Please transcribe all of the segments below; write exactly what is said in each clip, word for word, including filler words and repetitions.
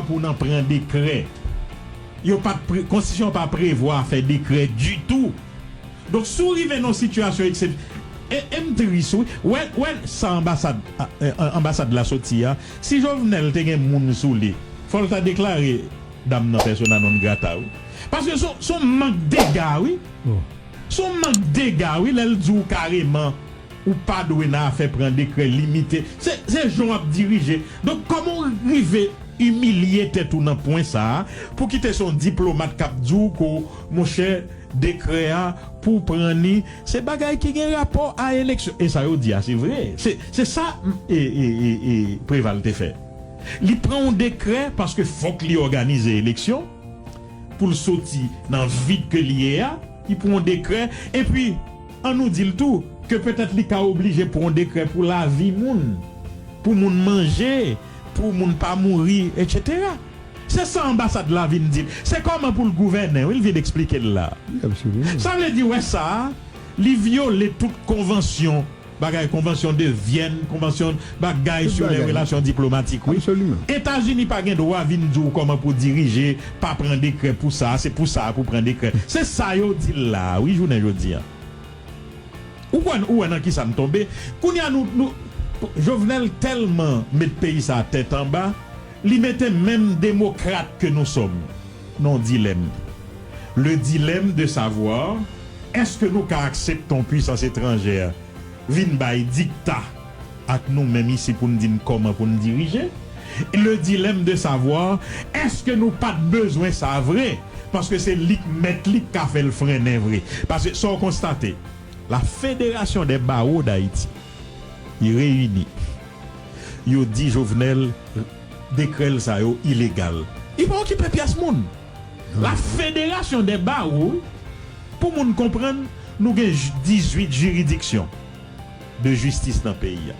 pou nan pran dekrè. Yo pa t pre, konstitisyon pa prevwa fè dekrè ditou. Donk, si w rive nan yon sitiyasyon eksep, e, e m tris, wi. Wè, wè sa anbasad, a, e, anbasad la soti a. Si Jovenel te gen moun sou li, fò l ta deklare dam nan persona non grata, wi. Paske se, se yon mank dega, wi. Se yon mank dega, wi, lè l di w kareman, ou pa dwe nan afè pran dekrè limite. Se, se jan w ap dirije. Donk, kòman w rive imilye tèt ou nan pwen sa a, pou kite se yon diplomat k ap di w ke, monchè, dekrè a, pou w pran li, se bagay ki gen rapò a eleksyon. E sa yo di a, se vre. Se, se sa, e, e, e, e Preval te fè. Li pran yon dekrè paske fòk li òganize eleksyon pou l soti nan vid ke li ye a, li pran yon dekrè, epi, ann nou di l tou, ke petèt li ka oblije pran yon dekrè pou lavi moun, pou moun manje, pou moun pa mouri, etsetera. Se sa anbasad la vin di l. Se kòman pou l gouvènen, wi, l vin eksplike l la. Wi, absoliman. Sa vle di, wè sa a, li vyole tout konvansyon, bagay, konvansyon de Vyèn, konvansyon bagay sur les relations diplomatiques, wi. Absoliman. Etazini pa gen dwa vin di w kòman pou dirije, pa pran dekrè pou sa, se pou sa pou pran dekrè. Se sa yo di l la, wi, jounen jodi a. Ou wè, ou wè nan kisa n tonbe? Kounye a, nou, nou, Jovenel tèlman met peyi sa a tèt anba, li mete menm demokrat ke nou sòm nan yon dilèm. Le dilemme de savoir, èske nou ka aksepte yon pwisans etranjè vin bay dikta ak nou menm isi pou n di n kòman pou n dirije? Le dilemme de savoir, èske nou pa t bezwen sa vre? Paske se li k mèt li k ka fè l frennen vre. Paske sa w konstate, la Fédération des Barreaux d'Haïti, li reyini. Yo di Jovenel, dekrè l sa yo ilegal. Li pa okipe pyès moun. La Fédération des Barreaux, pou moun konprann, nou gen j-, dizuit jiridiksyon de jistis nan peyi a.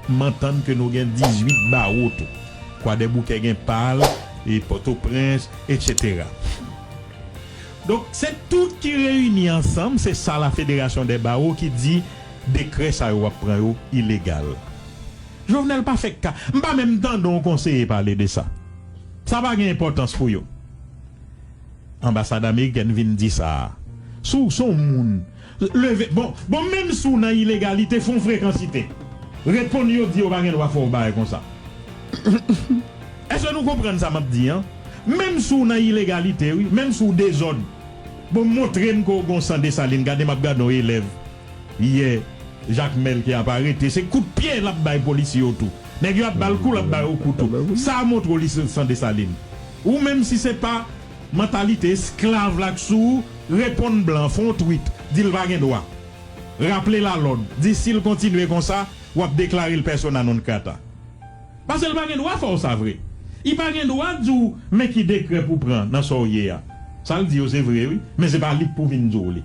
M antann ke nou gen dizuit bawo tou. Kwadèboukè gen pa l, e Pòtoprens, etsetera. Donk, se tout ki reyini ansanm, se sa la Fédération des Barreaux ki di dekrè sa yo w ap pran yo ilegal. Jovenel pa fèk ka. M pa menm tande yon konseye pale de sa. Sa pa gen enpòtans pou yo. Anbasad amerikèn vin di sa a. Si w se yon moun, leve, bon, bon, menm si w nan ilegalite, fè yon frekansite. Reponn yo, di yo pa gen dwa fè w bagay konsa. Èske nou konprann sa m ap di an? Menm si w nan ilegalite, wi, menm si w dezòd. Bon, montre m ke w gen yon san Desalin. Gade, m ap gade yon elèv yè, Jakmèl ki ap arete, se kout pye l ap bay polisye yo tou. Nèg yo ap ba l kou, l ap ba yo kou tou. Sa montre w li se san Desalin. Ou menm si se pa mantalite esklav la k sou ou, reponn blan, fè yon tweet, di l pa gen dwa. Raple l a lòd, di si l kontinye konsa, w ap deklare l persona non grata. Paske l pa gen dwa fè w sa vre. Li pa gen dwa di w men ki dekrè pou pran nan sa w ye a. Sa l di yo se vre, wi, men se pa li k pou vin di w li.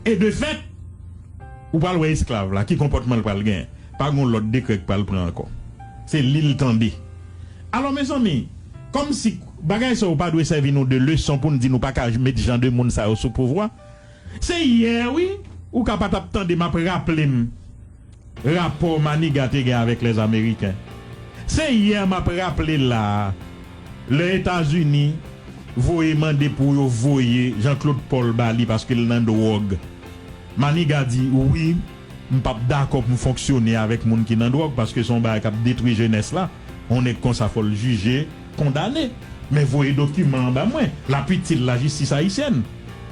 E de fèt, ou pral wè esklav la, ki konpòtman l pral genyen. Pa gen yon lòt dekrè k pral pran ankò. Se li l tande. Alò, mezanmi, kòmsi bagay sa yo pa dwe sèvi nou de leson pou n di nou pa ka met jan de moun sa yo sou pouvwa. Se yè, wi, ou ka pa t ap tande m ap raple m rapò Maniga te gen avèk Lèzameriken. Se yè m ap raple la a, lè Etazini voye mande pou yo voye Jean Claude Paul ba li paske l nan dwòg. Maniga di, wi, m p ap dakò pou m fonksyone avèk moun ki nan dwòg paske se yon bagay k ap detwi jenès la. Yon nèg konsa fò l jije, kondane. Men voye dokiman an ba mwen. L ap itil lajistis ayisyèn.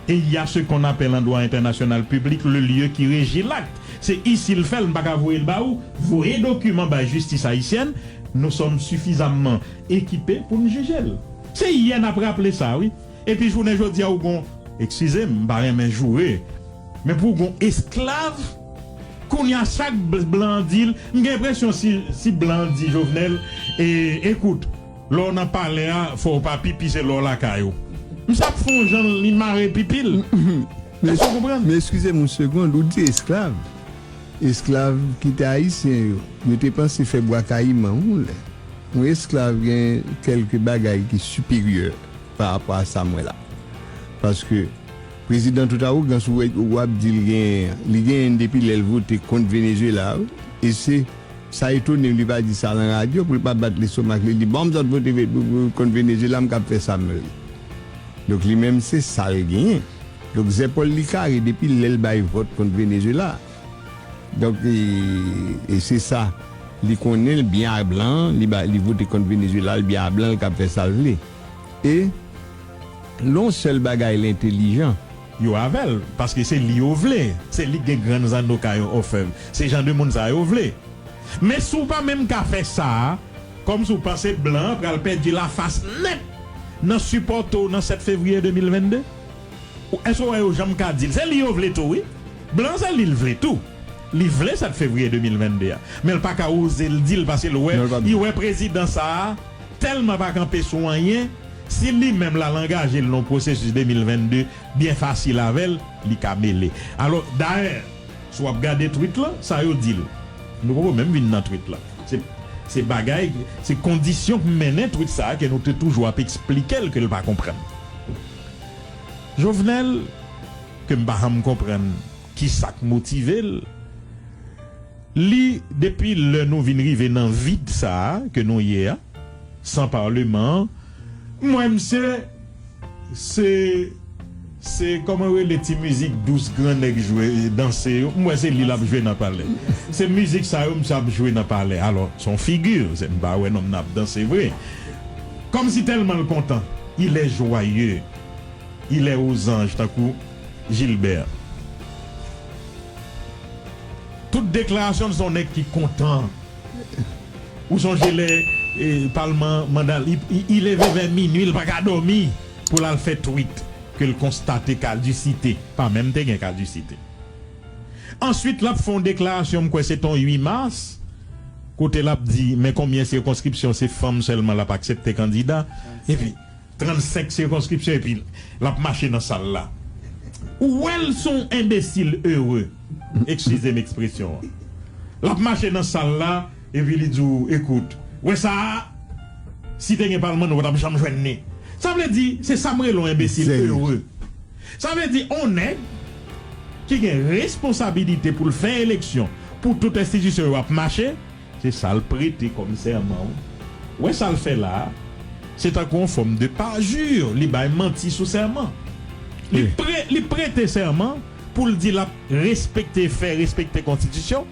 Et il y a ce qu'on appelle en droit international public le lieu qui régit l'acte. Se isi l fè l, m pa ka voye l ba ou. Voye dokiman bay jistis ayisyèn. Nous sommes suffisamment équipés pou n jije l. Se yè n ap raple sa, wi. Epi jounen jodi a, ou gon, eskize m, m pa renmen joure, men pou w gon esklav, kounye a chak bl-, blan di l, m gen enpresyon si, si blan di Jovenel, e, ekout, lè w nan palè a, fò w pa pipi, se lè w lakay ou. M sa ap fè yon jan li mare pipi l. Èske w konprann? Men eskize m yon segond, ou di esklav. Esklav ki te ayisyen yo, yo te panse fè bwa kayiman yon lè. Yon esklav gen kèlke bagay ki siperyè pa rapò a sa m wè la. Paske prezidan tout awogans ou wè, w ap di l genyen, li genyen depi lè l vote kont Venezuela, wi. E se Sa etone m, li pa di sa nan radyo, pou l pa bat lestomak li, li di, "Bon, m sot vote ve- pou- pou- kont Venezuela, m kab fè sa m vle." Donk, li menm, se sa l genyen. Donk, zèpòl li kare depi lè l bay vòt kont Venezuela. Donk, e, e se sa. Li konnen l byen a blan, li, ba- li vote kont Venezuela, l byen a blan, l kab fè sa l vle. E, l on sèl bagay l entelijan. Yo avè l, paske se li yo vle. Se li k gen Gran Zanno Kayon Ofèv. Se jan de moun sa yo vle. Men si w pa menm ka fè sa a, kòmsi w panse blan an pral pèdi lafas nèt nan sipòte w nan sèt fevriye de mil vennde? Ou, èske w wè yo janm ka di l? Se li yo vle tou, wi. Blan an, se li l vle tou. Li vle sèt fevriye de mil vennde a. Men l pa ka oze l di l paske l wè, li wè prezidan sa a tèlman pa kanpe sou anyen, si li menm l al angaje l nan pwosesis de mil vennde byen fasil avè l, li ka mele. Alò, dayè, si w ap gade tweet lan, sa yo di l. Nou poko menm vin nan tweet lan. Se, se bagay, se kondisyon k mennen tweet sa a ke nou te toujou ap eksplike l ke l pa konprann. Jovenel, ke m pa janm konprann kisa k motive l, li, depi lè nou vin rive nan vid sa a ke nou ye a, san paleman an, m wè misye, se, se, kòman yo rele ti mizik dous gran nèg jwe, danse yo? M wè se li l ap jwe nan palè. Se mizik sa yo misye ap jwe nan palè. Alò, se yon figi, se, m pa wè nonm nan ap danse vre. Kòmsi tèlman l kontan, il est joyeux, il est aux anges, tankou Gilbert. Tout deklarasyon l se yon nèg ki kontan. Ou sonje lè, e, palman manda l, li, li, li leve vè minui, li pa ka dòmi pou l al fè tweet ke l konstate kadisite. Pa menm te gen kadisite. Answit, l ap fè yon deklarasyon, m kwè se t on uit mas, kote l ap di, men konbyen sikonskripsyon se fanm sèlman l ap aksepte kandida. Epi, trannsenk sikonskripsyon, epi l ap mache nan sal la. Ou wè l se yon enbesil ere. Eskize m ekspresyon an. L ap mache nan sal la, epi li di w, "Ekout, wè sa a, si te gen palman, nou pa t ap janm jwenn li." Sa vle di, se sa m rele yon enbesil ere. Sa vle di, on nèg ki gen responsabilite pou l fè eleksyon, pou tout enstitisyon yo ap mache, se sa l prete kòm sèman, wi. Wè sa l fè la a, se tankou yon fòm de parjure, li bay manti sou sèman. Li, wi, pre-, li prete sèman pou l di l ap respekte, fè respekte konstitisyon,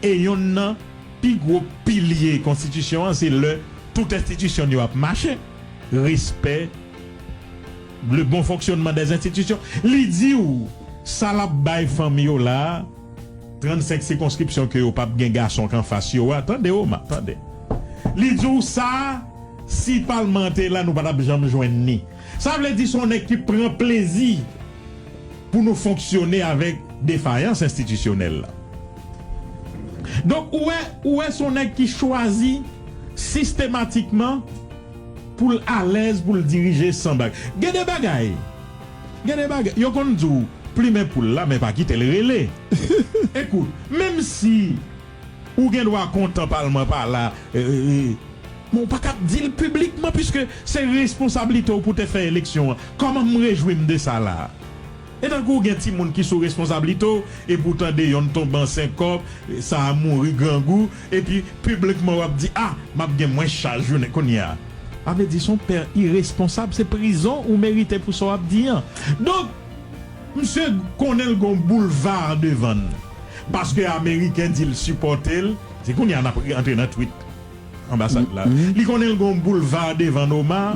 e yonn nan pi gwo pilye konstitisyon an, se lè tout enstitisyon yo ap mache. Respè, le bon fonctionnement des institutions. Li di w, sa l ap bay fanm yo la a, trannsenk sikonskripsyon ke yo p ap gen gason k anfas yo a, tande, Oma, tande. Li di w sa, si palman an te la, nou pa t ap janm jwenn li. Sa vle di se yon nèg ki pran plezi pou nou fonksyone avèk defayans enstitisyonèl la. Donk, ou wè, ou wè se yon nèg ki chwazi sistematikman pou l alèz, pou l dirije san bag. Gen de bagay, gen de bagay, yo konn di w, plimen poul la, men pa kite l rele. Ekout, menm si ou gen dwa kontan palman pa la, e, e, e, men w pa kab di l piblikman, piske se responsablite w pou te fè eleksyon an. Kòman m rejwi m de sa la a? E tankou w gen timoun ki sou responsablite w, epi w tande yonn tonbe ansent kòb, sa a mouri grangou, epi piblikman w ap di, "A, m ap gen mwens chaj jounen kounye a." Sa vle di se yon pè iresponsab, se prizon ou merite pou sa w ap di an. Donk, misye konnen l gon boulva devan l. Paske Ameriken di l sipòte l, se kounye a n ap antre nan tweet anbasad la. Li konnen l gon boulva devan Noma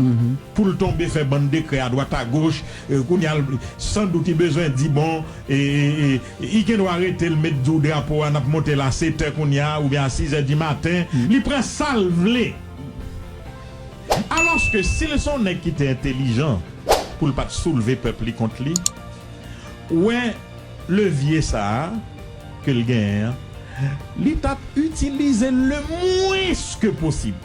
pou l tonbe fè bann dekrè adwat agoch. E, kounye a, l, sandout, li bezwen di, bon, e, e, e, li gen dwa rete, l met di w drapo a, n ap monte l a sèt è kounye a, oubyen a sis è di maten. Li pran sa l vle. Alòske, si l se yon nèg ki te entelijan, pou l pa t soulve pèp li kont li, wè levye sa a ke l genyen an, li t ap itilize l le mwens ke posib.